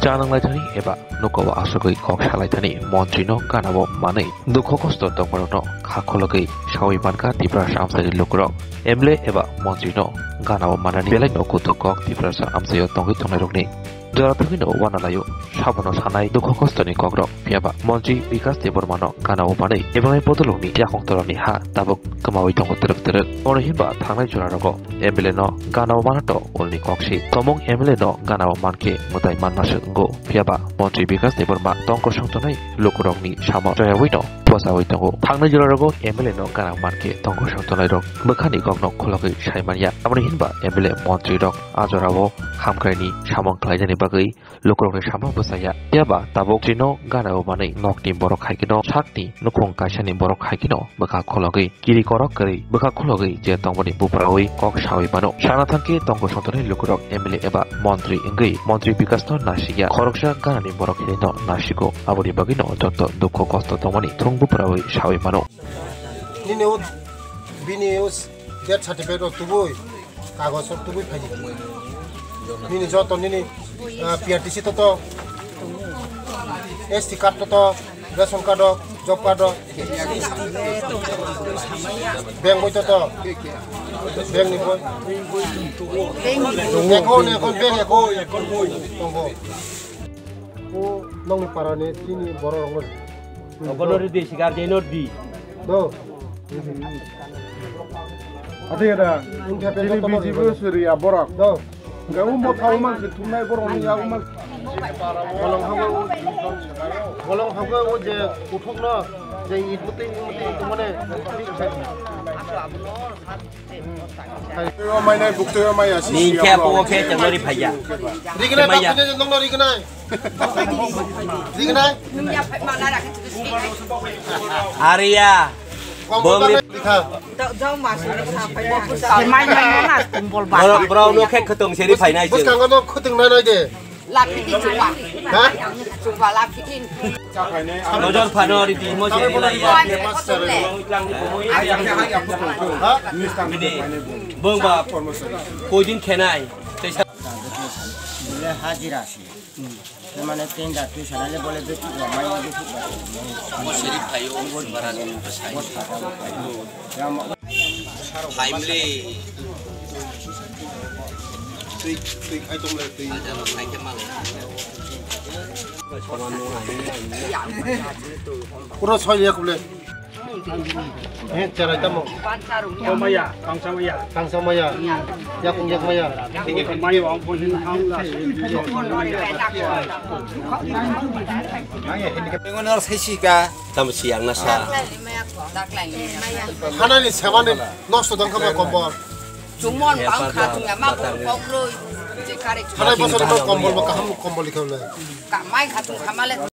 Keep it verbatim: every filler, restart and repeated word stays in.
chanang lai thani eba nokao asugwi kok salai thani montri no gana o manwi dukho kosto tongmarokno kha khologwi sawi mankha Tiprasa amchaini lukurok. M L A eba montri no gana o manani belai no kutuk kok Tiprasa amchaio tongwi tongnairokni. Jora thangwi no uanalaio, sabono sanai dukho kostoni kokrok. Phiyaba montri Bikas Debbarmano gana o manwi ebongnai bodolrokni yakhong torani ha tabuk kwmawi tongo twrwk twrwk. Bono hinba thangnai jora rogo M L A no gana o manato ulni koksi. Tomung M L A no gana o mankhe mwtai manma se wngo. Phiyaba montri Bikas Debbarma tongkosong tongnai lukurokni samo choyawi no bwchawi tongo. Thangnai jora rogo M L A no gana o mankhe tongkosong tongnai rok bwkhani kokno khologwi sai manya. Aboni hinba M L A montri rok a jora o hamkraini samung khlainani bagwi lukurokni samung bwchaya. Phiyaba tabuk chino gana o manwi nokni borok hai kheno sakni nukhung kaisani borok hai kheno bwkha khologwi kiri korok kwrwi bwkha khologwi je tongmani buprawi kok sawi mano. Sana thangkhe tongkosong tongnai lukurok M L A eba montri wngwi montri Bikas no nasikya, khoroksa ganani borok hinwi no nasigo. Aboni bagwi no joto dukho kosto tongmani thung buprawi sawi mano. Nini o, bini o death certificate o tubui. Kagoj rok tubui phaidi. Nini joto nini, ah, P R T C to to, S T card to to, ration card rok, job card rok, bank boi to to, bank ni boi. Account, account, bank account. Tongo. O nongni para ni chini borok rok no. Obo no ridi sigar je no di. Do. Ate da. Wngkha be chini joto B J P borok. Suri ya borok. Do. Ga u mo thau man se thumnai borok ni ya u man. Bolong hago, bolong hago o je uthok no je it muti muti tumane. Ni khe po khe tengno ri phaiya. Rignai, maya. Nongno rignai. Rignai. Ariya. Bongri. Mai mai na kumbol ba. Bro, bro, no khe khotong seri phainai. Bwskango no khotong nai nai de. Laphi di chuba. Ha? Chuba laphi di. Nojor phano ri di mo se ri lai ya. Bini bong ba poison khenai. Bole hajira si. Mane tenda tu sana le bole betu ya mai betu ba. Mo se ri phayo bara ni sai. Timely. Twi, twi khai tong le, twi. Pura soi liya kule. Eh, cherai tamo. Maya, kangsa maya. Kangsa maya. Yakung yak maya. Maya, ang pun hang la. Tengo nar sesi ka. Tamo siang nasa. Hanani semani nosto dong kama kompor. Chumon bang khatung ya ma bung kokroi. Je kare. Hanai bosor no kombol ba kaham kombol ikhaule. Ka mai khatung khamale.